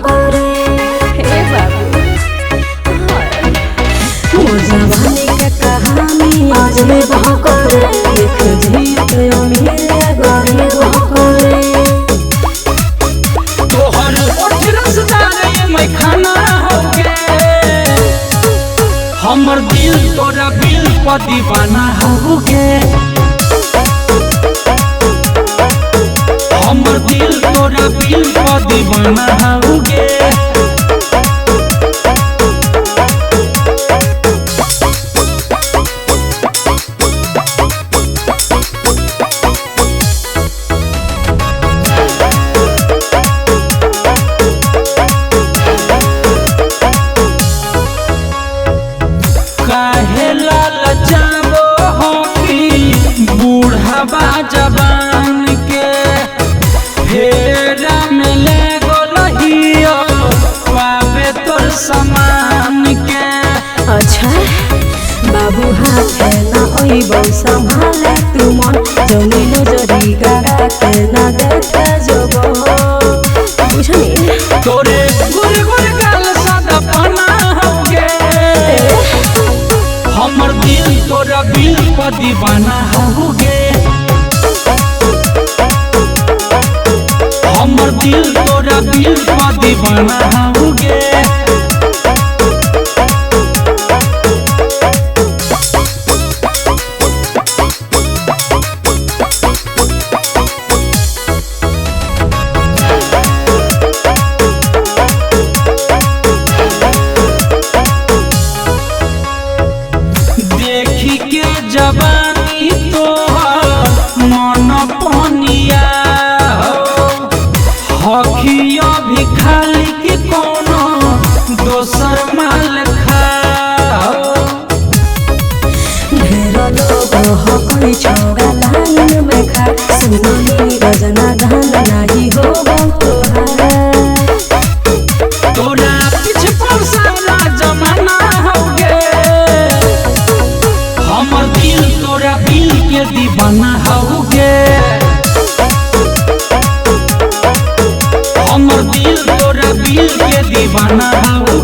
करे। हे बाबू, मोर जवानी के कहानी अजीब करे, देख जीत अमीर गरीब करे। तोहर ओठ रसदार ये मैखाना होगे, हमर दिल तोरा बिल पर दीवाना होगे। हमर दिल तोरा बिल पर दीवाना होगे। काहे लालचाबो हो कि बूढ़ाबा जवान के, फेरा में ले गोलहियो पावे तोर समान के। अच्छा बाबू हाथे ना ओइबौ संभाले तू मन, जौनी नजरी गड़ा के ना देखे जोबो। बुझनी। तोरे गुर गुर गाल सादा पाना होगे, हमर दिल तोरा बिल पर दीवाना होगे। हमर दिल तोरा बिल पर दीवाना होगे। देखी के जवानी तोहर मन पनिया हो, हखियो भी खाली के कोनो दोसर माल खा हो। ढेर लोग हकै छौरा लाइन में खा, सुनली रजना धान नाही हो तोहार। तोरा पीछे पर सारा जमाना होगे, हमर दिल तोरा दिल के दीवाना होगे। हमर दिल तोरा दिल के दीवाना होगे।